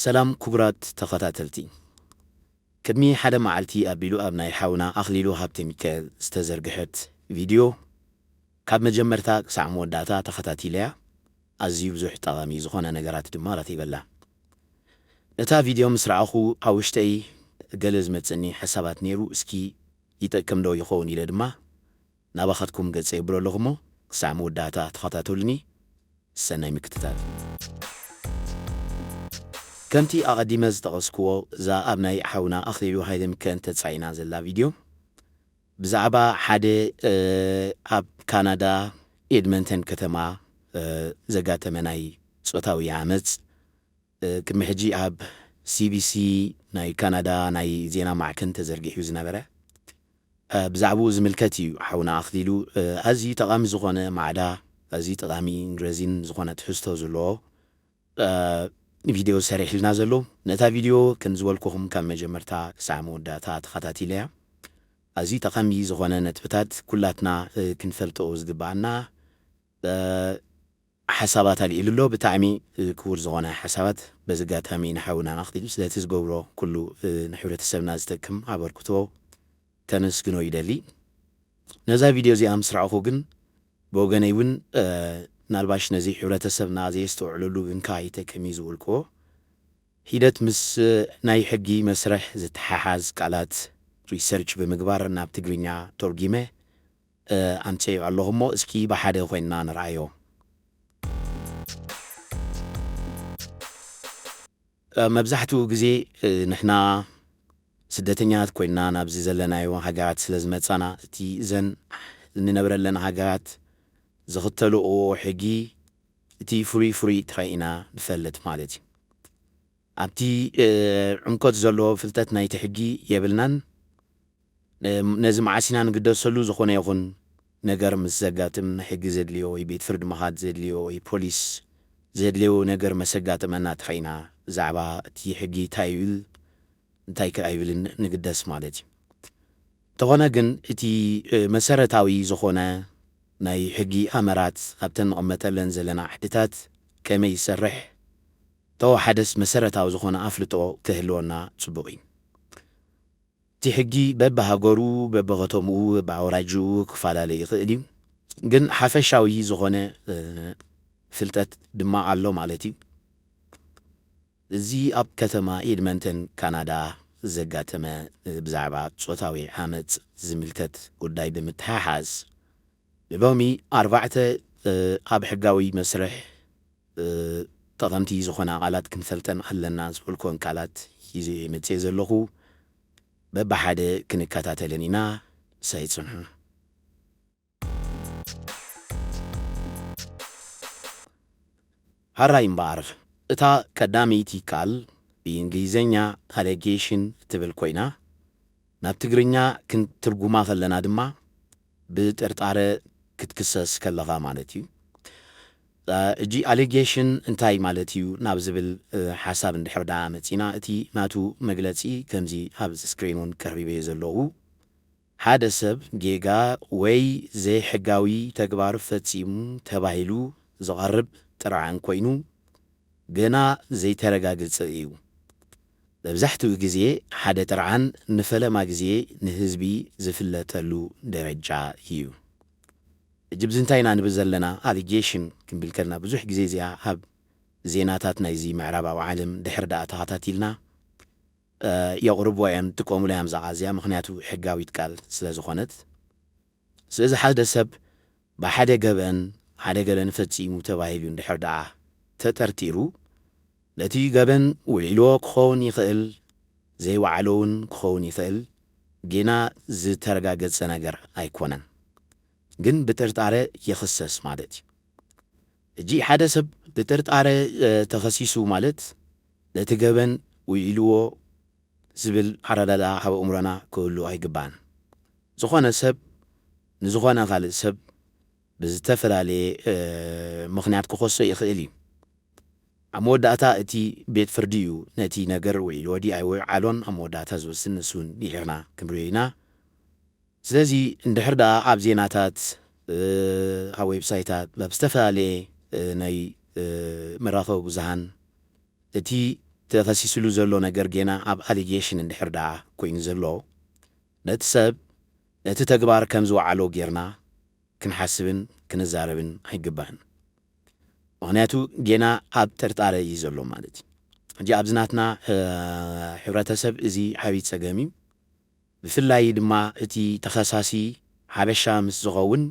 ሰላም ክቡራት ተኸታተልቲ፣ ቅድሚ ሓደ መዓልቲ ኣቢሉ ኣብ ናይ ሓውና ኣኽሊሉ ሃብተሚካኤል ዝተዘርግሐት ቪድዮ ካብ መጀመርታ ክሳዕ መወዳእታ ተኸታቲለያ። ኣዝዩ ብዙሕ ጠቓሚ ዝኾነ ነገራት ድማ ረኺበላ። ነታ ቪድዮ ምስ ረኣኹ ኣብ ውሽጠይ ገለ ዝመጽእኒ ሓሳባት ነይሩ። እስኪ ይጠቅም ዶ ይኸውን ኢለ ድማ ናባኻትኩም ገጸ የብሎ ኣለኹ እሞ ክሳዕ መወዳእታ ተኸታተሉኒ። ሰናይ ምክትታል። ከምቲ ኣቐዲመ ዝጠቐስክዎ፣ እዛ ኣብ ናይ ሓውና ኣኽሊሉ ሃይለሚካኤል ተጻዒና ዘላ ቪድዮ ብዛዕባ ሓደ ኣብ ካናዳ ኤድመንተን ከተማ ዘጋጠመ ናይ ጾታዊ ዓመጽ ቅድሚ ሕጂ ኣብ ሲቢሲ ናይ ካናዳ ናይ ዜና ማዕከን ተዘርጊሑ ዝነበረ፣ ብዛዕባኡ ዝምልከት እዩ። ሓውና ኣኽሊሉ ኣዝዩ ጠቓሚ ዝኾነ ማዕዳ፣ ኣዝዩ ጠቓሚ ረዚን ዝኾነ ትሕዝቶ ዘለዎ ቪድዮ ሰሪሕልና ዘሎ። ነታ ቪድዮ ከም ዝበልኩኹም ካብ መጀመርታ ክሳዕ መወዳእታ ተኸታቲለያ። ኣዝዩ ጠቓሚ ዝኾነ ነጥብታት ኩላትና ክንፈልጦ ዝግብኣና ሓሳባት ኣልዒሉ ኣሎ። ብጣዕሚ ክቡር ዝኾነ ሓሳባት። በዚ ኣጋጣሚ ንሓውና ኣኽሊሉ ስለቲ ዝገብሮ ኩሉ ንሕብረተሰብና ዝጠቅም ኣበርክቶ ከመስግኖ ይደሊ። ነዛ ቪድዮ እዚኣ ምስ ረኣኹ ግን ብወገነይ እውን ምናልባሽ ነዚ ሕብረተሰብና ዘየስተውዕለሉ እንካ ይጠቅም እዩ ዝበልክዎ ሒደት ምስ ናይ ሕጊ መስርሕ ዝተሓሓዝ ቃላት ሪሰርች ብምግባር ናብ ትግርኛ ተርጒመ ኣምፅኤዮ ኣለኹ እሞ እስኪ ብሓደ ኮይንና ንርኣዮ። መብዛሕትኡ ግዜ ንሕና ስደተኛታት ኮይንና ናብዚ ዘለናዮ ሃገራት ስለ ዝመጻና እቲ እዘን እንነብረለን ሃገራት ዝኽተልኦ ሕጊ እቲ ፍሩይ ፍሩይ ጥራይ ኢና ንፈልጥ ማለት እዩ። ኣብቲ ዕምቆት ዘሎ ፍልጠት ናይቲ ሕጊ የብልናን። ነዚ መዓስ ኢና ንግደሰሉ? ዝኾነ ይኹን ነገር ምስ ዘጋጥም፣ ሕጊ ዘድልዮ ወይ ቤት ፍርዲ ምኻድ ዘድልዮ ወይ ፖሊስ ዘድልዮ ነገር መሰጋጠመና ጥራይ ኢና ብዛዕባ እቲ ሕጊ እንታይ ይብል እንታይ ከ ኣይብልን ንግደስ ማለት እዩ። እንተኾነ ግን እቲ መሰረታዊ ዝኾነ ናይ ሕጊ ኣመራት ኣብተን ንቕመጠለን ዘለና ዓድታት ከመይ ይሰርሕ፣ ተወሓደስ መሰረታዊ ዝኾነ ኣፍልጦ ክህልወና ጽቡቕ እዩ። እቲ ሕጊ በብሃገሩ፣ በብኸተምኡ፣ በብኣውራጅኡ ክፈላለ ይኽእል እዩ። ግን ሓፈሻዊ ዝኾነ ፍልጠት ድማ ኣሎ ማለት እዩ። እዚ ኣብ ከተማ ኤድመንተን ካናዳ ዘጋጠመ ብዛዕባ ጾታዊ ዓመጽ ዝምልከት ጉዳይ ብምትሕሓዝ ንሎሚ ኣርባዕተ ኣብ ሕጋዊ መስርሕ ጠቐምቲ ዝኾና ቃላት ክንፈልጠን ኣለና ዝበልኩወን ቃላት ሒዘ መፅየ ዘለኹ በብሓደ ክንከታተለን ኢና። ሳይ ፅንሑ። ሃራይ እምበኣር እታ ቀዳመይቲ ቃል ብእንግሊዘኛ ኣሌጌሽን እትብል ኮይና ናብ ትግርኛ ክንትርጉማ ከለና ድማ ብጥርጣረ ክትክሰስ ከለኻ ማለት እዩ። እጂ ኣሌጌሽን እንታይ ማለት እዩ ናብ ዝብል ሓሳብ እንድሕር ደኣ መፂና እቲ ናቱ መግለፂ ከምዚ ኣብ ስክሪን እውን ቀርቢበዮ ዘለዉ ሓደ ሰብ ጌጋ ወይ ዘይሕጋዊ ተግባር ፈጺሙ ተባሂሉ ዝቐርብ ጥርዓን ኮይኑ ገና ዘይተረጋገጸ እዩ። መብዛሕትኡ ግዜ ሓደ ጥርዓን ንፈለማ ግዜ ንህዝቢ ዝፍለጠሉ ደረጃ እዩ። እጅ ብዚ እንታይ ኢና ንብል ዘለና ኣሊጌሽን ክንብል ከልና ብዙሕ ግዜ እዚኣ ኣብ ዜናታት ናይዚ ምዕራባዊ ዓለም ድሕር ደኣ ተኸታቲልና የቕርብዋ እዮም፣ ጥቀሙላ እዮም እዛ ቃል እዚኣ፣ ምኽንያቱ ሕጋዊት ቃል ስለ ዝኾነት። ስለዚ ሓደ ሰብ ብሓደ ገበን ሓደ ገበን ፈጺሙ ተባሂሉ እንድሕር ደኣ ተጠርጢሩ፣ ነቲ ገበን ውዒልዎ ክኸውን ይኽእል፣ ዘይወዓሎ እውን ክኸውን ይኽእል፣ ጌና ዝተረጋገጸ ነገር ኣይኮነን። ግን ብጥርጣረ ይኽሰስ ማለት እዩ። ሕጂ ሓደ ሰብ ብጥርጣረ ተኸሲሱ ማለት ነቲ ገበን ውዒልዎ ዝብል ኣረዳድኣ ኣብ ኣእምሮና ክህሉ ኣይግባእን። ዝኾነ ሰብ ንዝኾነ ካልእ ሰብ ብዝተፈላለየ ምኽንያት ክኸሶ ይኽእል እዩ። ኣብ መወዳእታ እቲ ቤት ፍርዲ እዩ ነቲ ነገር ውዒልዎ ድዩ ኣይወዓሎን ኣብ መወዳእታ ዝወስን፣ ንሱ እውን ድሒርና ክንሪኦ ኢና። ስለዚ እንድሕር ደኣ ኣብ ዜናታት፣ ኣብ ዌብሳይታት፣ ኣብ ዝተፈላለየ ናይ መራኸቢ ብዙሃን እቲ ተኸሲስሉ ዘሎ ነገር ጌና ኣብ ኣሊጌሽን እንድሕር ደኣ ኮይኑ ዘሎ፣ ነቲ ሰብ ነቲ ተግባር ከም ዝወዓሎ ጌርና ክንሓስብን ክንዛረብን ኣይግባእን። ምኽንያቱ ጌና ኣብ ጥርጣረ እዩ ዘሎ ማለት እዩ። ሕጂ ኣብዚ ናትና፣ እ፣ ሕብረተሰብ እዚ ዓብዪ ጸገም እዩ። ብፍላይ ድማ እቲ ተኸሳሲ ሓበሻ ምስ ዝኸውን፣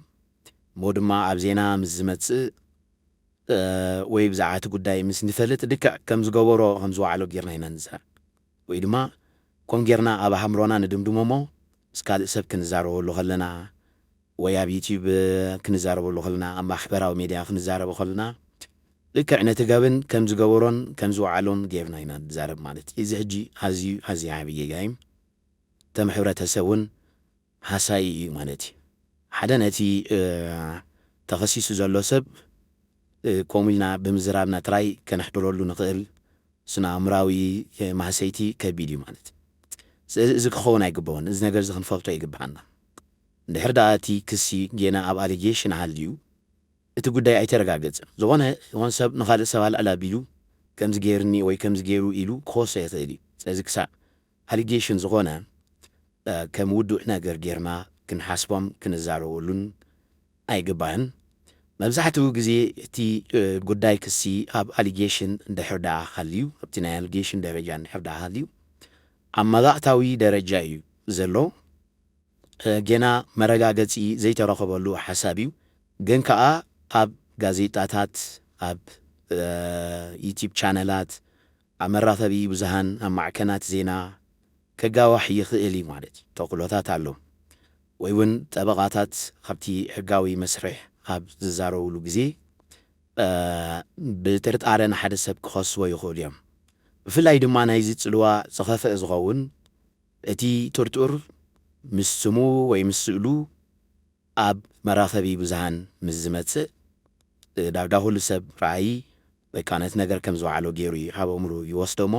እሞ ድማ ኣብ ዜና ምስ ዝመጽእ፣ እ፣ ወይ ብዛዕባ እቲ ጉዳይ ምስ ንፈልጥ፣ ልክዕ ከም ዝገበሮ ከም ዝወዓሎ ጌርና ኢና ንዛረብ። ወይ ድማ ከም ጌርና ኣብ ኣእምሮና ንድምድሞ እሞ ምስ ካልእ ሰብ ክንዛረበሉ ከለና፣ ወይ ኣብ ዩትዩብ ክንዛረበሉ ከለና፣ ኣብ ማሕበራዊ ሜድያ ክንዛረብ ከለና፣ ልክዕ ነቲ ገበን ከም ዝገበሮን ከም ዝወዓሎን ጌርና ኢና ንዛረብ ማለት እዩ። እዚ ሕጂ ኣዝዩ፣ ኣዝዩ ዓብዪ ጌጋ እዩ። ከም ሕብረተሰብ እውን ሃሳዪ እዩ ማለት እዩ። ሓደ ነቲ፣ እ፣ ተኸሲሱ ዘሎ ሰብ፣ እ፣ ከምኡ ኢልና ብምዝራብና ጥራይ ከነሕድረሉ ንኽእል ስነ ኣእምራዊ፣ እ፣ ማህሰይቲ ከቢድ እዩ ማለት እዩ። ስለዚ እዚ ክኸውን ኣይግበኦን። እዚ ነገር እዚ ክንፈልጦ ይግብኣና። እንድሕር ደኣ እቲ ክሲ ጌና ኣብ ኣሊጌሽን ሃልዩ፣ እቲ ጉዳይ ኣይተረጋገጸን። ዝኾነ ይኹን ሰብ ንኻልእ ሰብ ኣልዕል ኣቢሉ ከምዚ ገይርኒ ወይ ከምዚ ገይሩ ኢሉ ክኸሶ ይኽእል እዩ። ስለዚ ክሳዕ ኣሊጌሽን ዝኾነ፣ እ፣ ከም ውዱእ ነገር ጌርና ክንሓስቦም ክንዛረበሉን ኣይግባእን። መብዛሕትኡ ግዜ እቲ፣ እ፣ ጉዳይ ክሲ ኣብ ኣሊጌሽን እንድሕር ደኣ ሃልዩ፣ ኣብቲ ናይ ኣሊጌሽን ደረጃ እንድሕር ደኣ ሃልዩ፣ ኣብ መባእታዊ ደረጃ እዩ ዘሎ። እ፣ ጌና መረጋገጺ ዘይተረኸበሉ ሓሳብ እዩ። ግን ከኣ ኣብ ጋዜጣታት፣ ኣብ፣ እ፣ ዩትዩብ ቻነላት፣ ኣብ መራኸቢ ብዙሃን፣ ኣብ ማዕከናት ዜና ከጋዋሕ ይኽእል እዩ ማለት እዩ። ተኽእሎታት ኣሎ። ወይ እውን ጠበቓታት ካብቲ ሕጋዊ መስርሕ ኣብ ዝዛረብሉ ግዜ፣ እ፣ ብጥርጣረ ንሓደ ሰብ ክኸስዎ ይኽእሉ እዮም። ብፍላይ ድማ ናይዚ ጽልዋ ዝኸፍአ ዝኸውን፣ እቲ ጥርጡር ምስ ስሙ ወይ ምስ ስእሉ ኣብ መራኸቢ ብዙሃን ምስ ዝመጽእ፣ እ፣ ዳርጋ ኩሉ ሰብ ረኣዪ በቃ ነቲ ነገር ከም ዝወዓሎ ገይሩ እዩ ኣብ ኣእምሮ ይወስዶ እሞ፣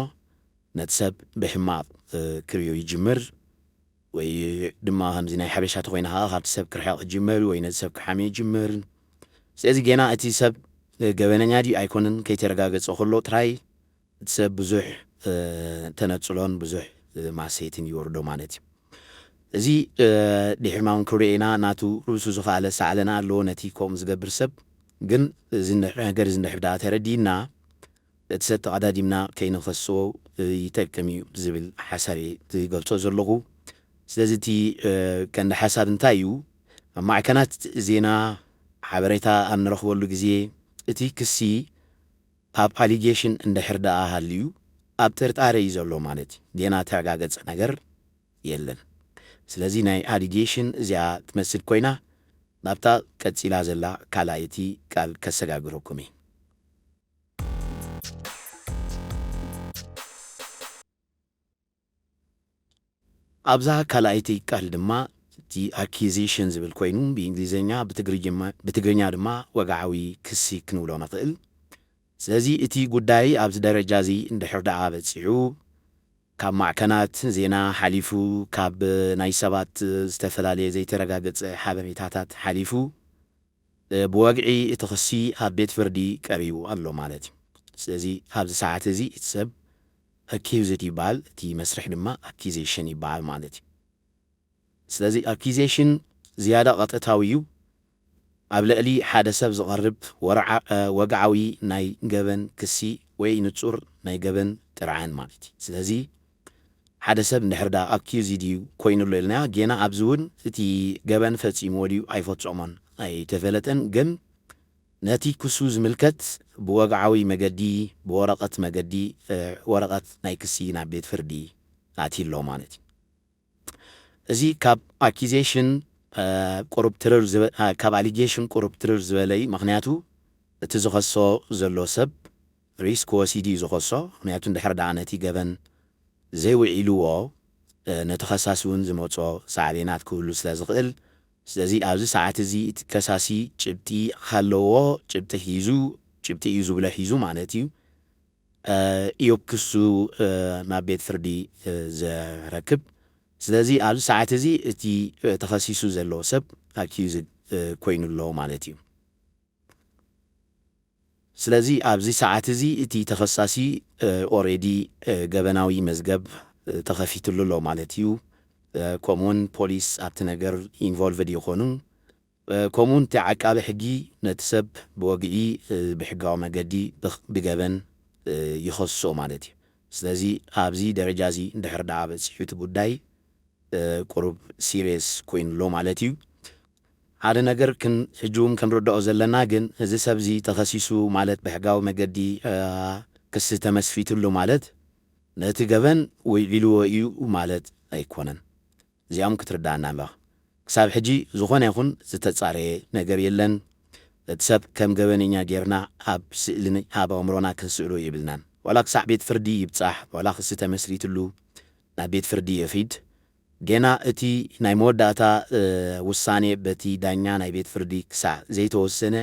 ነቲ ሰብ ብሕማቕ፣ እ፣ ክርእዮ ይጅምር፣ ወይ ድማ ከምዚ ናይ ሓበሻ ተኾይና ከኣ ካብቲ ሰብ ክርሕቕ ይጅምር፣ ወይ ነቲ ሰብ ክሓምዮ ይጅምር። ስለዚ ጌና እቲ ሰብ፣ እ፣ ገበነኛ ድዩ ኣይኮነን ከይተረጋገጸ ከሎ ጥራይ፣ እቲ ሰብ ብዙሕ፣ እ፣ ተነጽሎን ብዙሕ፣ እ፣ ማሰይትን ይወርዶ ማለት እዩ። እዚ፣ እ፣ ድሒርና እውን ክንሪኦ ኢና፣ ናቱ ርእሱ ዝኸኣለ ሳዕለና ኣለዎ፣ ነቲ ከምኡ ዝገብር ሰብ። ግን እዚ እንድሕር፣ ነገር እዚ እንድሕር ደኣ ተረዲእና፣ እቲ ሰብ ተቐዳዲምና ከይንኸስዎ፣ እ፣ ይጠቅም እዩ ዝብል ሓሳብ እየ ዝገልጾ ዘለኹ። ስለዚ እቲ፣ እ፣ ቀንዲ ሓሳብ እንታይ እዩ? ኣብ ማዕከናት ዜና ሓበሬታ ኣብ ንረኽበሉ ግዜ፣ እቲ ክሲ ኣብ ኣሊጌሽን እንድሕር ደኣ ሃልዩ፣ ኣብ ጥርጣረ እዩ ዘሎ ማለት እዩ። ጌና እተረጋገጸ ነገር የለን። ስለዚ ናይ ኣሊጌሽን እዚኣ ትመስል ኮይና፣ ናብታ ቀጺላ ዘላ ካልኣይቲ ቃል ከሰጋግረኩም እየ። ኣብዛ ካልኣይቲ ቃል ድማ እቲ ኣኪዜሽን ዝብል ኮይኑ፣ ብእንግሊዝኛ፣ ብትግርኛ፣ ብትግርኛ ድማ ወግዓዊ ክሲ ክንብሎ ንኽእል። ስለዚ እቲ ጉዳይ ኣብዚ ደረጃ እዚ እንድሕር ደኣ በጺሑ፣ ካብ ማዕከናት ዜና ሓሊፉ፣ ካብ ናይ ሰባት ዝተፈላለየ ዘይተረጋገጸ ሓበሬታታት ሓሊፉ፣ እ፣ ብወግዒ እቲ ክሲ ኣብ ቤት ፍርዲ ቀሪቡ ኣሎ ማለት እዩ። ስለዚ ኣብዚ ሰዓት እዚ እቲ ሰብ ኣኪዩዝድ ይበሃል፣ እቲ መስርሕ ድማ ኣኪዜሽን ይበሃል ማለት እዩ። ስለዚ ኣኪዜሽን ዝያዳ ቀጥታዊ እዩ። ኣብ ልዕሊ ሓደ ሰብ ዝቐርብ ወርዓ-፣ እ፣ ወግዓዊ ናይ ገበን ክሲ ወይ ንጹር ናይ ገበን ጥርዓን ማለት እዩ። ስለዚ ሓደ ሰብ እንድሕር ደኣ ኣኪዩዝድ እዩ ኮይኑ ኣሎ ኢልና፣ ጌና ኣብዚ እውን እቲ ገበን ፈጺምዎ ድዩ ኣይፈጸሞን ኣይተፈለጠን፣ ግን ነቲ ክሱ ዝምልከት ብወግዓዊ መገዲ፣ ብወረቐት መገዲ፣ እ፣ ወረቐት ናይ ክሲ ናብ ቤት ፍርዲ ኣትዩ ኣሎ ማለት እዩ። እዚ ካብ ኣኪዜሽን፣ እ፣ ቁሩብ ትርር ዝበ-፣ እ፣ ካብ ኣሊጌሽን ቁሩብ ትርር ዝበለ እዩ። ምኽንያቱ እቲ ዝኸሶ ዘሎ ሰብ ሪስክ ወሲዱ እዩ ዝኸሶ። ምኽንያቱ እንድሕር ደኣ ነቲ ገበን ዘይውዒልዎ፣ እ፣ ነቲ ከሳሲ እውን ዝመጾ ሳዕቤናት ክህሉ ስለ ዝኽእል፣ ስለዚ ኣብዚ ሰዓት እዚ እቲ ከሳሲ ጭብጢ ሃለዎ፣ ጭብጢ ሒዙ፣ ጭብጢ እዩ ዝብሎ ሒዙ ማለት እዩ፣ እ፣ እዮብ ክሱ፣ እ፣ ናብ ቤት ፍርዲ፣ እ፣ ዘረክብ። ስለዚ ኣብዚ ሰዓት እዚ እቲ፣ እ፣ ተኸሲሱ ዘሎ ሰብ ኣኪዩዝድ፣ እ፣ ኮይኑ ኣሎ ማለት እዩ። ስለዚ ኣብዚ ሰዓት እዚ እቲ ተኸሳሲ ኦሬዲ ገበናዊ መዝገብ ተኸፊትሉ ኣሎ ማለት እዩ። ከምኡውን ፖሊስ ኣብቲ ነገር ኢንቮልቭድ ይኾኑ። ከምኡውን እቲ ዓቃቢ ሕጊ ነቲ ሰብ ብወግዒ ብሕጋዊ መገዲ ብገበን ይኸስሶ ማለት እዩ። ስለዚ ኣብዚ ደረጃ እዚ እንድሕር ደኣ በፂሑ እቲ ጉዳይ ቁሩብ ሲሪየስ ኮይኑሎ ማለት እዩ። ሓደ ነገር ሕጂ እውን ክንርድኦ ዘለና ግን እዚ ሰብ እዚ ተኸሲሱ ማለት ብሕጋዊ መገዲ ክሲ ተመስሪትሉ ማለት ነቲ ገበን ውዒልዎ እዩ ማለት ኣይኮነን። እዚኦም ክትርዳእና ኣለዋ። ክሳብ ሕጂ ዝኾነ ይኹን ዝተጻረየ ነገር የለን። እቲ ሰብ ከም ገበነኛ ጌርና ኣብ ስእልን ኣብ ኣእምሮና ክንስእሎ የብልናን። ዋላ ክሳዕ ቤት ፍርዲ ይብጻሕ፣ ዋላ ክሲ ተመስሪትሉ ናብ ቤት ፍርዲ ይኺድ፣ ጌና እቲ ናይ መወዳእታ ውሳኔ በቲ ዳኛ ናይ ቤት ፍርዲ ክሳዕ ዘይተወሰነ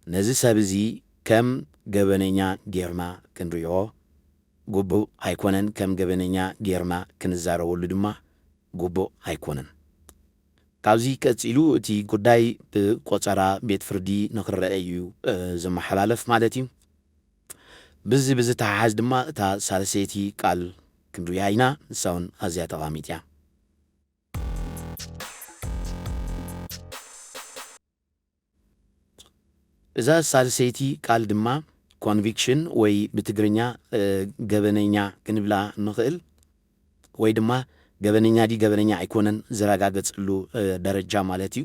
ነዚ ሰብ እዚ ከም ገበነኛ ጌርና ክንሪኦ ግቡእ ኣይኮነን። ከም ገበነኛ ጌርና ክንዛረበሉ ድማ ግቡእ ኣይኮነን። ካብዚ ቀጺሉ እቲ ጉዳይ ብቆጸራ ቤት ፍርዲ ንኽረአ እዩ ዝመሓላለፍ ማለት እዩ። ብዚ ብዝተሓሓዝ ድማ እታ ሳልሰይቲ ቃል ክንሪኣ ኢና። ንሳ እውን ኣዝያ ጠቓሚት እያ። እዛ ሳልሰይቲ ቃል ድማ ኮንቪክሽን ወይ ብትግርኛ ገበነኛ ክንብላ ንኽእል፣ ወይ ድማ ገበነኛ ድዩ ገበነኛ ኣይኮነን ዝረጋገጸሉ ደረጃ ማለት እዩ።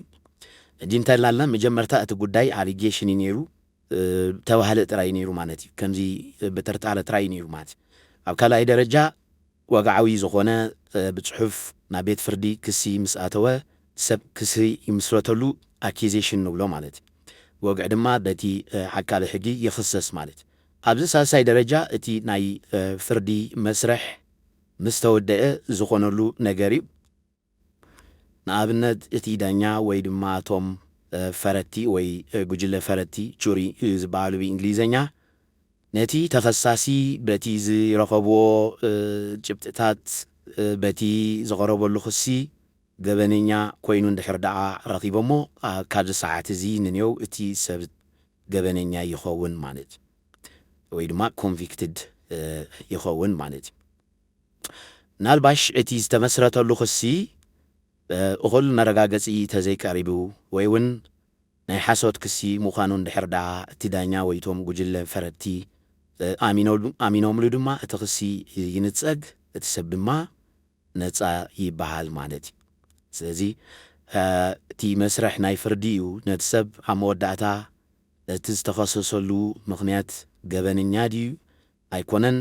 ሕጂ እንተላልና መጀመርታ እቲ ጉዳይ ኣሊጌሽን እዩ ነይሩ፣ ተባህለ ጥራይ ነይሩ ማለት እዩ። ከምዚ ብጥርጣረ ጥራይ ነይሩ ማለት እዩ። ኣብ ካልኣይ ደረጃ ወግዓዊ ዝኾነ ብጽሑፍ ናብ ቤት ፍርዲ ክሲ ምስ ኣተወ ሰብ ክሲ ይምስረተሉ፣ ኣኪዜሽን ንብሎ ማለት እዩ። ወግዒ ድማ በቲ ዓቃቢ ሕጊ ይኽሰስ ማለት እዩ። ኣብዚ ሳልሳይ ደረጃ እቲ ናይ ፍርዲ መስርሕ ምስ ተወደአ ዝኾነሉ ነገር እዩ። ንኣብነት እቲ ዳኛ ወይ ድማ እቶም ፈረድቲ ወይ ጉጅለ ፈረድቲ፣ ጁሪ ዝበሃሉ ብእንግሊዘኛ፣ ነቲ ተኸሳሲ በቲ ዝረኸብዎ ጭብጥታት፣ በቲ ዝቐረበሉ ክሲ ገበነኛ ኮይኑ እንድሕር ደኣ ረኺቦሞ፣ ካብዚ ሰዓት እዚ ንኔው እቲ ሰብ ገበነኛ ይኸውን ማለት እዩ፣ ወይ ድማ ኮንቪክትድ ይኸውን ማለት እዩ። ምናልባሽ እቲ ዝተመስረተሉ ክሲ እኹል መረጋገጺ ተዘይቀሪቡ ወይ እውን ናይ ሓሶት ክሲ ምዃኑ እንድሕር ደኣ እቲ ዳኛ ወይ እቶም ጉጅለ ፈረድቲ ኣሚኖምሉ ድማ እቲ ክሲ ይንጸግ፣ እቲ ሰብ ድማ ነጻ ይበሃል ማለት እዩ። ስለዚ እቲ መስርሕ ናይ ፍርዲ እዩ ነቲ ሰብ ኣብ መወዳእታ እቲ ዝተኸሰሰሉ ምኽንያት ገበነኛ ድዩ ኣይኮነን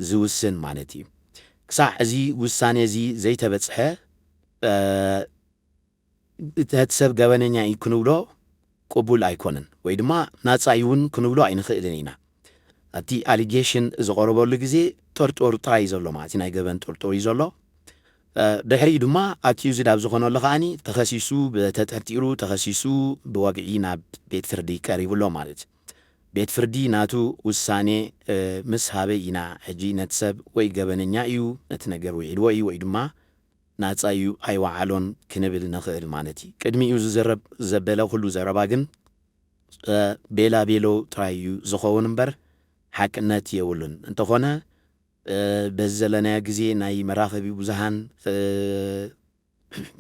ዝውስን ማለት እዩ። ክሳዕ እዚ ውሳኔ እዚ ዘይተበጽሐ እቲ ሰብ ገበነኛ እዩ ክንብሎ ቅቡል ኣይኮነን፣ ወይ ድማ ናጻ እዩ እውን ክንብሎ ኣይንኽእልን ኢና። ኣብቲ ኣሊጌሽን ዝቐረበሉ ግዜ ጥርጡር ጥራይ እዩ ዘሎ ማለት እዩ፣ ናይ ገበን ጥርጡር እዩ ዘሎ። ድሕሪኡ ድማ ኣኪዩዝድ ኣብ ዝኾነሉ ከዓኒ ተኸሲሱ ተጠርጢሩ ተኸሲሱ ብወግዒ ናብ ቤት ፍርዲ ቀሪቡ ኣሎ ማለት እዩ። ቤት ፍርዲ ናቱ ውሳኔ ምስ ሃበ ኢና ሕጂ ነቲ ሰብ ወይ ገበነኛ እዩ፣ ነቲ ነገር ውዒልዎ እዩ፣ ወይ ድማ ናጻ እዩ ኣይወዓሎን ክንብል ንኽእል ማለት እዩ። ቅድሚኡ ዝዘረብ ዘበለ ኩሉ ዘረባ ግን ቤላ ቤሎ ጥራይ እዩ ዝኸውን እምበር ሓቅነት የብሉን። እንተኾነ በዚ ዘለናዮ ግዜ ናይ መራኸቢ ብዙሃን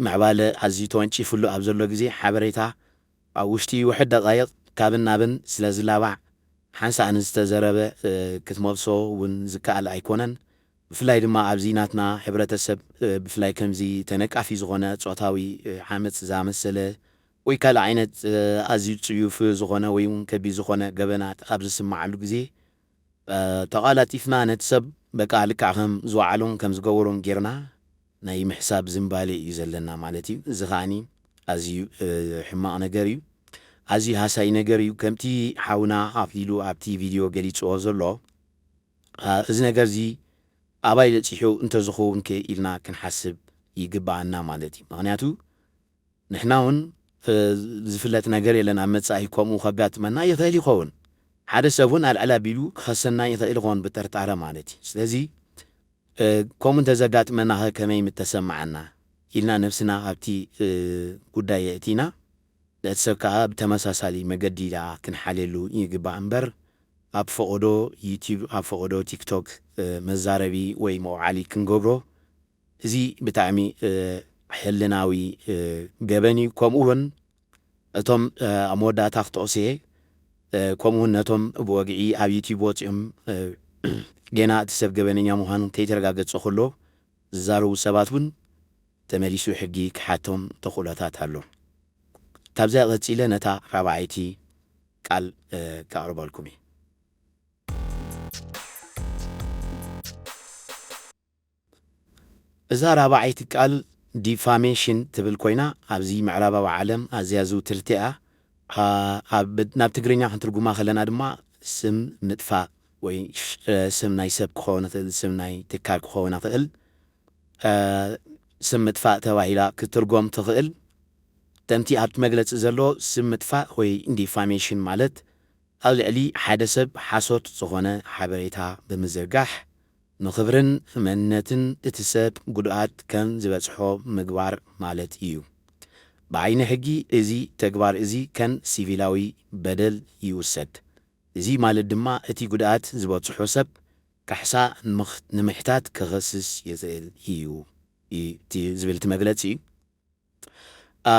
ምዕባለ ኣዝዩ ተወንጪፍሉ ኣብ ዘሎ ግዜ ሓበሬታ ኣብ ውሽጢ ውሕድ ደቓይቕ ካብን ናብን ስለ ዝላባዕ ሓንሳእ ንዝተዘረበ ክትመልሶ እውን ዝከኣል ኣይኮነን። ብፍላይ ድማ ኣብዚ ናትና ሕብረተሰብ ብፍላይ ከምዚ ተነቃፊ ዝኾነ ጾታዊ ዓመጽ ዝኣመሰለ ወይ ካልእ ዓይነት ኣዝዩ ጽዩፍ ዝኾነ ወይ እውን ከቢድ ዝኾነ ገበናት ኣብ ዝስማዓሉ ግዜ ተቓላጢፍና ነቲ ሰብ በቃ ልክዕ ከም ዝወዓሎን ከም ዝገበሮን ጌርና ናይ ምሕሳብ ዝንባሌ እዩ ዘለና ማለት እዩ። እዚ ከዓኒ ኣዝዩ ሕማቕ ነገር እዩ። ኣዝዩ ሃሳይ ነገር እዩ። ከምቲ ሓውና ኣኽሊሉ ኣብቲ ቪድዮ ገሊጽዎ ዘሎ እዚ ነገር እዚ ኣባይ በጺሑ እንተዝኸውን ከ ኢልና ክንሓስብ ይግብኣና ማለት እዩ። ምኽንያቱ ንሕና እውን ዝፍለጥ ነገር የለን፣ ኣብ መጻኢ ከምኡ ከጋጥመና ይኽእል ይኸውን። ሓደ ሰብ እውን ኣልዕል ኣቢሉ ክኸሰና ይኽእል ይኸውን ብጥርጣረ ማለት እዩ። ስለዚ ከምኡ እንተዘጋጥመና ኸ ከመይ ምተሰማዓና ኢልና ነብስና ኣብቲ ጉዳይ የእቲና ነቲ ሰብ ከኣ ብተመሳሳሊ መገዲ ደኣ ክንሓልየሉ ይግባእ እምበር ኣብ ፈቐዶ ዩቲዩብ፣ ኣብ ፈቐዶ ቲክቶክ መዛረቢ ወይ መውዓሊ ክንገብሮ፣ እዚ ብጣዕሚ ሕልናዊ ገበን እዩ። ከምኡ እውን እቶም ኣብ መወዳእታ ክጠቕሶ እየ፣ ከምኡ እውን ነቶም ብወግዒ ኣብ ዩቲዩብ ወፂኦም ገና እቲ ሰብ ገበነኛ ምዃኑ ከይተረጋገፀ ከሎ ዝዛረቡ ሰባት እውን ተመሊሱ ሕጊ ክሓቶም ተኽእሎታት ኣሎ። ካብዚኣ ቀፂለ ነታ ራብዓይቲ ቃል ከቕርበልኩም እየ። እዛ ራብዓይቲ ቃል ዲፋሜሽን ትብል ኮይና፣ ኣብዚ ምዕራባዊ ዓለም ኣዝያ ዝውትርቲ እያ። ኣብ ናብ ትግርኛ ክንትርጉማ ከለና ድማ ስም ምጥፋእ ወይ ስም ናይ ሰብ ክኸውን ይኽእል፣ ስም ናይ ትካል ክኸውን ይኽእል፣ ስም ምጥፋእ ተባሂላ ክትትርጎም ትኽእል። ከምቲ ኣብቲ መግለጺ ዘሎ፣ ስም ምጥፋእ ወይ ዲፋሜሽን ማለት ኣብ ልዕሊ ሓደ ሰብ ሓሶት ዝኾነ ሓበሬታ ብምዝርጋሕ ንኽብርን መንነትን እቲ ሰብ ጉድኣት ከም ዝበጽሖ ምግባር ማለት እዩ። ብዓይኒ ሕጊ እዚ ተግባር እዚ ከም ሲቪላዊ በደል ይውሰድ። እዚ ማለት ድማ እቲ ጉድኣት ዝበጽሖ ሰብ ካሕሳ ንምኽ- ንምሕታት ክኸስስ ይኽእል እዩ እዩ እቲ ዝብል እቲ መግለጺ እዩ። አ፣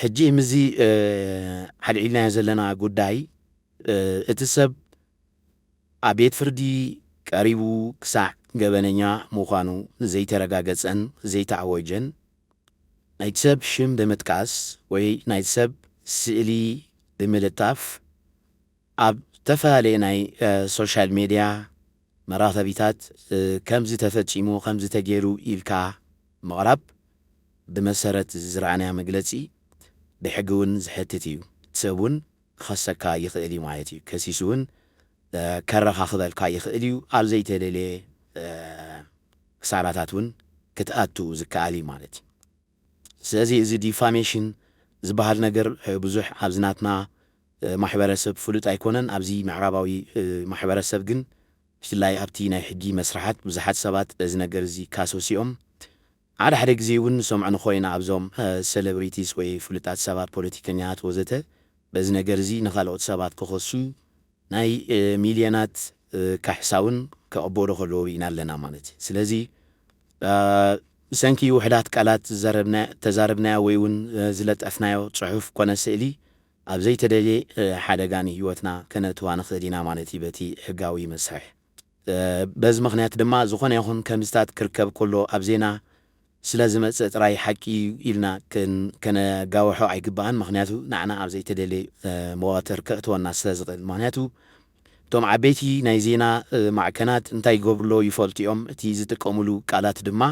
ሕጂ ምስዚ እ፣ ኣልዒልናዮ ዘለና ጉዳይ እ፣ እቲ ሰብ ኣብ ቤት ፍርዲ ቀሪቡ ክሳዕ ገበነኛ ምዃኑ ዘይተረጋገጸን ዘይተኣወጀን ናይቲ ሰብ ሽም ብምጥቃስ ወይ ናይቲ ሰብ ስእሊ ብምልጣፍ ኣብ ዝተፈላለየ ናይ ሶሻል ሜድያ መራኸቢታት ከምዚ ተፈጺሙ ከምዚ ተገይሩ ኢልካ ምቕራብ ብመሰረት ዝረኣናዮ መግለጺ ብሕጊ እውን ዝሕትት እዩ። እቲ ሰብ እውን ክኸሰካ ይኽእል እዩ ማለት እዩ። ከሲሱ እውን ከረኻኽበልካ ይኽእል እዩ። ኣብ ዘይተደልየ ክሳራታት እውን ክትኣቱ ዝከኣል እዩ ማለት እዩ። ስለዚ እዚ ዲፋሜሽን ዝበሃል ነገር ብዙሕ ኣብዚ ናትና ማሕበረሰብ ፍሉጥ ኣይኮነን። ኣብዚ ምዕራባዊ ማሕበረሰብ ግን ብፍላይ ኣብቲ ናይ ሕጊ መስርሓት ብዙሓት ሰባት በዚ ነገር እዚ ይካሰሱ እዮም። ሓደ ሓደ ግዜ እውን ንሰምዖ ንኾይና ኣብዞም ሰለብሪቲስ ወይ ፍሉጣት ሰባት፣ ፖለቲከኛታት ወዘተ በዚ ነገር እዚ ንኻልኦት ሰባት ክኸሱ ናይ ሚልዮናት ካሕሳ እውን ከቐበሉ ከለዉ ርኢና ኣለና ማለት እዩ። ስለዚ ብሰንኪ ውሕዳት ቃላት ዝዘረብና- ተዛረብናዮ ወይ እውን ዝለጠፍናዮ ፅሑፍ ኮነ ስእሊ ኣብ ዘይተደልየ ሓደጋ ንህይወትና ከነእትዋ ንኽእል ኢና ማለት እዩ በቲ ሕጋዊ መስርሕ። በዚ ምኽንያት ድማ ዝኾነ ይኹን ከምዝታት ክርከብ ከሎ ኣብ ዜና ስለ ዝመጽእ ጥራይ ሓቂ እዩ ኢልና ከን- ከነጋውሖ ኣይግባእን። ምኽንያቱ ንዓና ኣብ ዘይተደልየ መዋተር ከእትወና ስለ ዝኽእል። ምኽንያቱ እቶም ዓበይቲ ናይ ዜና ማዕከናት እንታይ ይገብርሎ ይፈልጡ እዮም። እቲ ዝጥቀምሉ ቃላት ድማ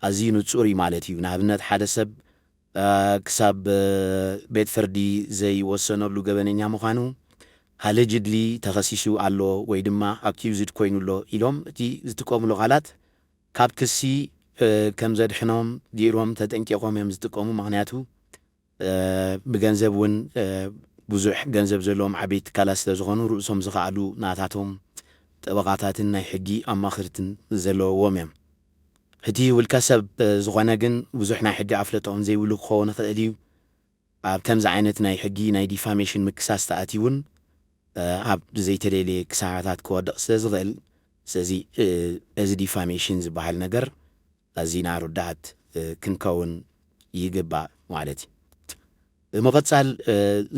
ኣዝዩ ንጹር እዩ ማለት እዩ። ንኣብነት ሓደ ሰብ ክሳብ ቤት ፍርዲ ዘይወሰነሉ ገበነኛ ምዃኑ፣ ኣለጅድሊ ተኸሲሱ ኣሎ ወይ ድማ ኣኪዩዝድ ኮይኑ ኣሎ ኢሎም እቲ ዝጥቀምሉ ቃላት ካብ ክሲ ከም ዘድሕኖም ገይሮም ተጠንቂቖም እዮም ዝጥቀሙ። ምኽንያቱ ብገንዘብ እውን ብዙሕ ገንዘብ ዘለዎም ዓበይቲ ትካላት ስለ ዝኾኑ ርእሶም ዝኸኣሉ ናታቶም ጠበቓታትን ናይ ሕጊ ኣማኽርትን ዘለዎም እዮም። እቲ ውልቀ ሰብ ዝኾነ ግን ብዙሕ ናይ ሕጊ ኣፍለጦ እውን ዘይብሉ ክኸውን ይኽእል እዩ። ኣብ ከምዚ ዓይነት ናይ ሕጊ ናይ ዲፋሜሽን ምክሳስ ተኣትዩ እውን ኣብ ዘይተደልየ ክሳራታት ክወድቕ ስለ ዝኽእል፣ ስለዚ እዚ ዲፋሜሽን ዝበሃል ነገር ኣዚና ርዳእት ክንከውን ይግባእ ማለት እዩ። ብምቕጻል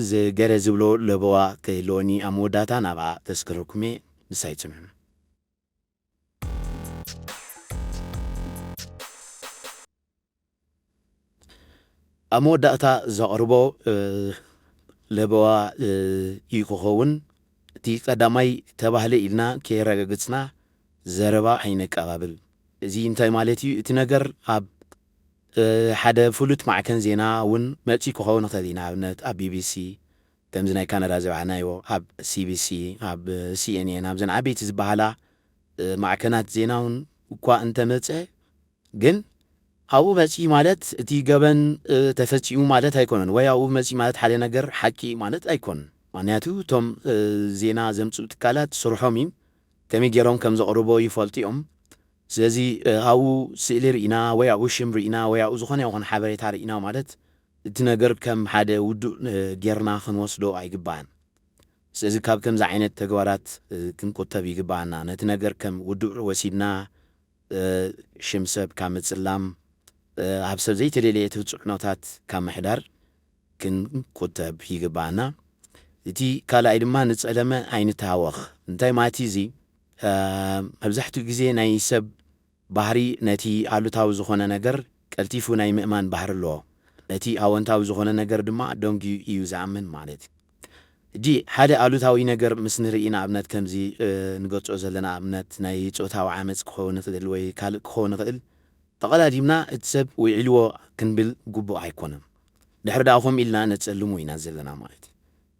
ዝገለ ዝብሎ ለበዋ ክህልወኒ ኣብ መወዳእታ ናብኣ ተስክረኩም እየ። ምሳይ ጽንሑ። ኣብ መወዳእታ ዘቕርቦ ለበዋ እዩ ክኸውን። እቲ ቀዳማይ ተባህለ ኢልና ከየረጋግጽና ዘረባ ኣይነቀባብል። እዚ እንታይ ማለት እዩ? እቲ ነገር ኣብ ሓደ ፍሉጥ ማዕከን ዜና እውን መጺኡ ክኸውን ይኽእል እዩ። ንኣብነት ኣብ ቢቢሲ ከምዚ ናይ ካናዳ ዝበዓልናዮ፣ ኣብ ሲቢሲ፣ ኣብ ሲኤንኤን፣ ኣብዘን ዓበይቲ ዝበሃላ ማዕከናት ዜና እውን እኳ እንተመጸ ግን ኣብኡ መጺኡ ማለት እቲ ገበን ተፈጺሙ ማለት ኣይኮነን፣ ወይ ኣብኡ መጺኡ ማለት ሓደ ነገር ሓቂ ማለት ኣይኮነን። ምኽንያቱ እቶም ዜና ዘምጽኡ ትካላት ስርሖም እዩ፣ ከመይ ገይሮም ከም ዘቕርቦ ይፈልጡ እዮም። ስለዚ ኣብኡ ስእሊ ርኢና ወይ ኣብኡ ሽም ርኢና ወይ ኣብኡ ዝኾነ ይኹን ሓበሬታ ርኢና ማለት እቲ ነገር ከም ሓደ ውዱእ ጌርና ክንወስዶ ኣይግባእን። ስለዚ ካብ ከምዚ ዓይነት ተግባራት ክንቁጠብ ይግባኣና። ነቲ ነገር ከም ውዱእ ወሲድና ሽም ሰብ ካብ ምጽላም፣ ኣብ ሰብ ዘይተደለየ ትጽዕኖታት ካብ ምሕዳር ክንቁጠብ ይግባኣና። እቲ ካልኣይ ድማ ንጸለመ ኣይንተሃወኽ። እንታይ ማለት እዩ እዚ? መብዛሕትኡ ግዜ ናይ ሰብ ባህሪ ነቲ ኣሉታዊ ዝኾነ ነገር ቀልጢፉ ናይ ምእማን ባህሪ ኣለዎ። ነቲ ኣወንታዊ ዝኾነ ነገር ድማ ደንጊዩ እዩ ዝኣምን ማለት እዩ። ሕጂ ሓደ ኣሉታዊ ነገር ምስ ንርኢ፣ ንኣብነት ከምዚ ንገልጾ ዘለና ኣብነት ናይ ጾታዊ ዓመጽ ክኸውን ይኽእል ወይ ካልእ ክኸውን ይኽእል፣ ተቐዳዲምና እቲ ሰብ ውዒልዎ ክንብል ግቡእ ኣይኮነን። ድሕሪ ደኣ ከምኡ ኢልና ነጸልሞ ኢና ዘለና ማለት እዩ።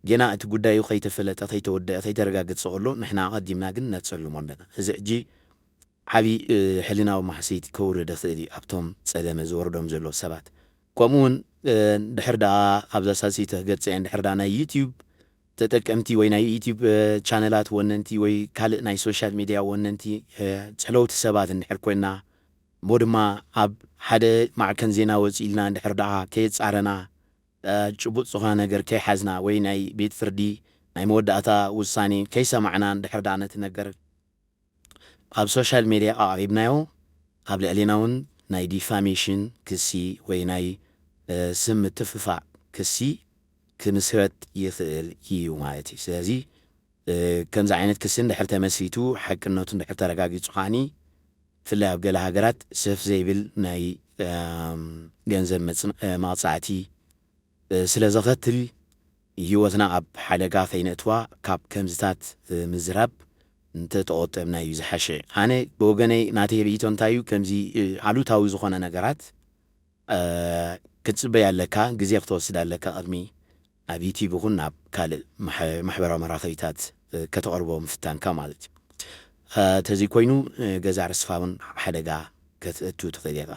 ጌና እቲ ጉዳዩ ከይተፈለጠ፣ ከይተወደአ፣ ከይተረጋገጸ ከሎ ንሕና ኣቐዲምና ግን ነጸልሞ ኣለና። እዚ ሕጂ ዓቢ ሕልናዊ ማህሰይቲ ከውርድ ይኽእል እዩ ኣብቶም ጸለመ ዝወርዶም ዘሎ ሰባት። ከምኡ እውን ድሕር ደኣ ኣብዛ ሳልሰይቲ ገጸ እንድሕር ደኣ ናይ ዩትዩብ ተጠቀምቲ ወይ ናይ ዩትዩብ ቻነላት ወነንቲ ወይ ካልእ ናይ ሶሻል ሚድያ ወነንቲ ጽለውቲ ሰባት እንድሕር ኮይና፣ እሞ ድማ ኣብ ሓደ ማዕከን ዜና ወፂእልና እንድሕር ደኣ ከየጻረና፣ ጭቡጥ ዝኾነ ነገር ከይሓዝና ወይ ናይ ቤት ፍርዲ ናይ መወዳእታ ውሳኔ ከይሰማዕና እንድሕር ደኣ ነቲ ነገር ኣብ ሶሻል ሜድያ ኣቕሪብናዮ፣ ኣብ ልዕሌና እውን ናይ ዲፋሜሽን ክሲ ወይ ናይ ስም ምትፍፋዕ ክሲ ክምስረት ይኽእል እዩ ማለት እዩ። ስለዚ ከምዚ ዓይነት ክሲ እንድሕር ተመስሪቱ፣ ሓቅነቱ እንድሕር ተረጋጊጹ ከዓኒ፣ ብፍላይ ኣብ ገለ ሃገራት ሰፍ ዘይብል ናይ ገንዘብ መቕጻዕቲ ስለ ዘኸትል፣ ህይወትና ኣብ ሓደጋ ከይነእትዋ ካብ ከምዝታት ምዝራብ እንተተቖጠብና እዩ ዝሓሸ። ኣነ ብወገነይ ናተይ ርእይቶ እንታይ እዩ፣ ከምዚ ኣሉታዊ ዝኾነ ነገራት ክትጽበይ ኣለካ፣ ግዜ ክትወስድ ኣለካ ቅድሚ ናብ ዩትዩብ ይኹን ናብ ካልእ ማሕበራዊ መራኸቢታት ከተቕርቦ ምፍታንካ ማለት እዩ። ተዘይኮይኑ ገዛ ርስኻ እውን ኣብ ሓደጋ ከተእቱ ትኽእል ኢኻ።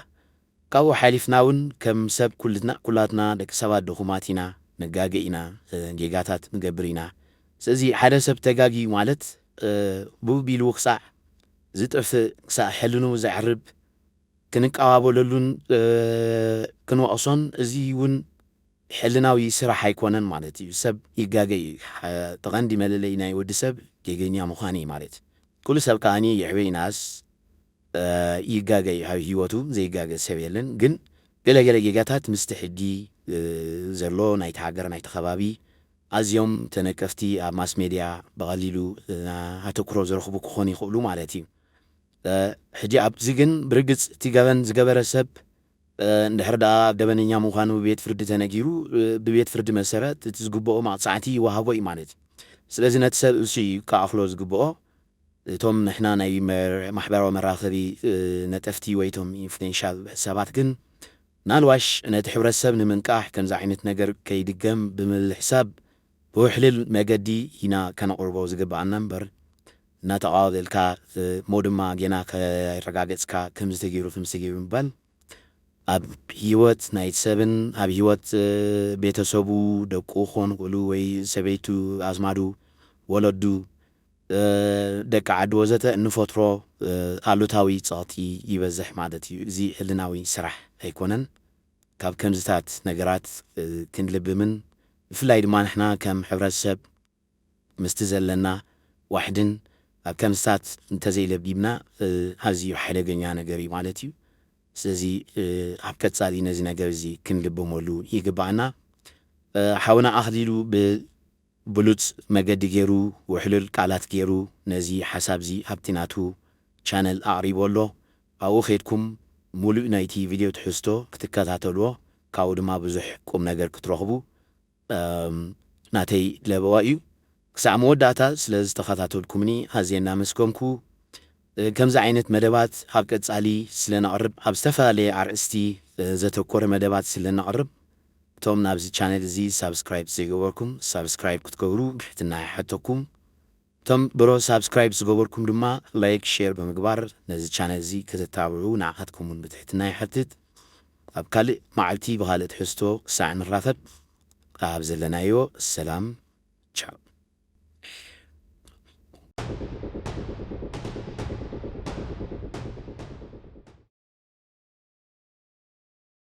ካብኡ ሓሊፍና እውን ከም ሰብ ኩልና ኩላትና ደቂ ሰባት ድኹማት ኢና፣ ንጋገ ኢና፣ ጌጋታት ንገብር ኢና። ስለዚ ሓደ ሰብ ተጋጊ ማለት ብቢሉ ክሳዕ ዝጥፍእ ክሳዕ ሕልኑ ዘዕርብ ክንቀባበለሉን ክንወቕሶን፣ እዚ እውን ሕልናዊ ስራሕ ኣይኮነን ማለት እዩ። ሰብ ይጋገ እዩ። ተቐንዲ መለለይ ናይ ወዲ ሰብ ጌገኛ ምዃን እዩ ማለት። ኩሉ ሰብ ከዓኒ ይዕበ ይንኣስ ይጋገ እዩ። ኣብ ህይወቱ ዘይጋገ ሰብ የለን። ግን ገለገለ ጌጋታት ምስቲ ሕጊ ዘሎ ናይቲ ሃገር ናይቲ ከባቢ ኣዝዮም ተነቀፍቲ ኣብ ማስ ሜድያ ብቐሊሉ ኣተኩሮ ዝረኽቡ ክኾኑ ይኽእሉ ማለት እዩ። ሕጂ ኣብዚ ግን ብርግጽ እቲ ገበን ዝገበረ ሰብ እንድሕር ደኣ ገበነኛ ምዃኑ ብቤት ፍርዲ ተነጊሩ፣ ብቤት ፍርዲ መሰረት እቲ ዝግብኦ መቕጻዕቲ ይወሃቦ እዩ ማለት እዩ። ስለዚ ነቲ ሰብ እሱ እዩ ክኣኽሎ ዝግብኦ። እቶም ንሕና ናይ ማሕበራዊ መራኸቢ ነጠፍቲ ወይ እቶም ኢንፍሉዌንሻል ሰባት ግን ምናልባሽ ነቲ ሕብረተሰብ ንምንቃሕ ከምዚ ዓይነት ነገር ከይድገም ብምልሕሳብ ብውሕልል መገዲ ኢና ከነቕርቦ ዝግብኣና እምበር እናተቓወለልካ እሞ ድማ ጌና ከይረጋገጽካ ከምዚ ተገይሩ ከምዚ ተገይሩ ምባል ኣብ ህይወት ናይቲ ሰብን ኣብ ህይወት ቤተሰቡ፣ ደቁ ክኾኑ ይኽእሉ ወይ ሰበይቱ፣ ኣዝማዱ፣ ወለዱ፣ ደቂ ዓዲ ወዘተ እንፈጥሮ ኣሉታዊ ጸቕጢ ይበዝሕ ማለት እዩ። እዚ ሕልናዊ ስራሕ ኣይኮነን። ካብ ከምዝታት ነገራት ክንልብምን ብፍላይ ድማ ንሕና ከም ሕብረተሰብ ምስቲ ዘለና ዋሕድን ኣብ ከምዝታት እንተዘይለቢብና ኣዝዩ ሓደገኛ ነገር እዩ ማለት እዩ። ስለዚ ኣብ ቀጻሊ ነዚ ነገር እዚ ክንልብመሉ ይግባኣና። ሓውና ኣኽሊሉ ብሉጽ መገዲ ገይሩ፣ ውሕሉል ቃላት ገይሩ ነዚ ሓሳብ እዚ ኣብቲ ናቱ ቻነል ኣቕሪቡ ኣሎ። ኣብኡ ኬድኩም ሙሉእ ናይቲ ቪድዮ ትሕዝቶ ክትከታተልዎ፣ ካብኡ ድማ ብዙሕ ቁም ነገር ክትረኽቡ ናተይ ለበዋ እዩ። ክሳዕ መወዳእታ ስለ ዝተኸታተልኩምኒ ኣዝየ እናመስገንኩ፣ ከምዚ ዓይነት መደባት ኣብ ቀጻሊ ስለ ነቕርብ፣ ኣብ ዝተፈላለየ ኣርእስቲ ዘተኮረ መደባት ስለ ነቕርብ፣ እቶም ናብዚ ቻነል እዚ ሳብስክራይብ ዘይገበርኩም ሳብስክራይብ ክትገብሩ ብትሕትና ይሓተኩም። እቶም ብሮ ሳብስክራይብ ዝገበርኩም ድማ ላይክ፣ ሼር ብምግባር ነዚ ቻነል እዚ ከተታብዑ ንዓኻትኩም እውን ብትሕትና ይሓትት። ኣብ ካልእ መዓልቲ ብኻልእ ትሕዝቶ ክሳዕ ንራኸብ፣ ኣብ ዘለናዮ ሰላም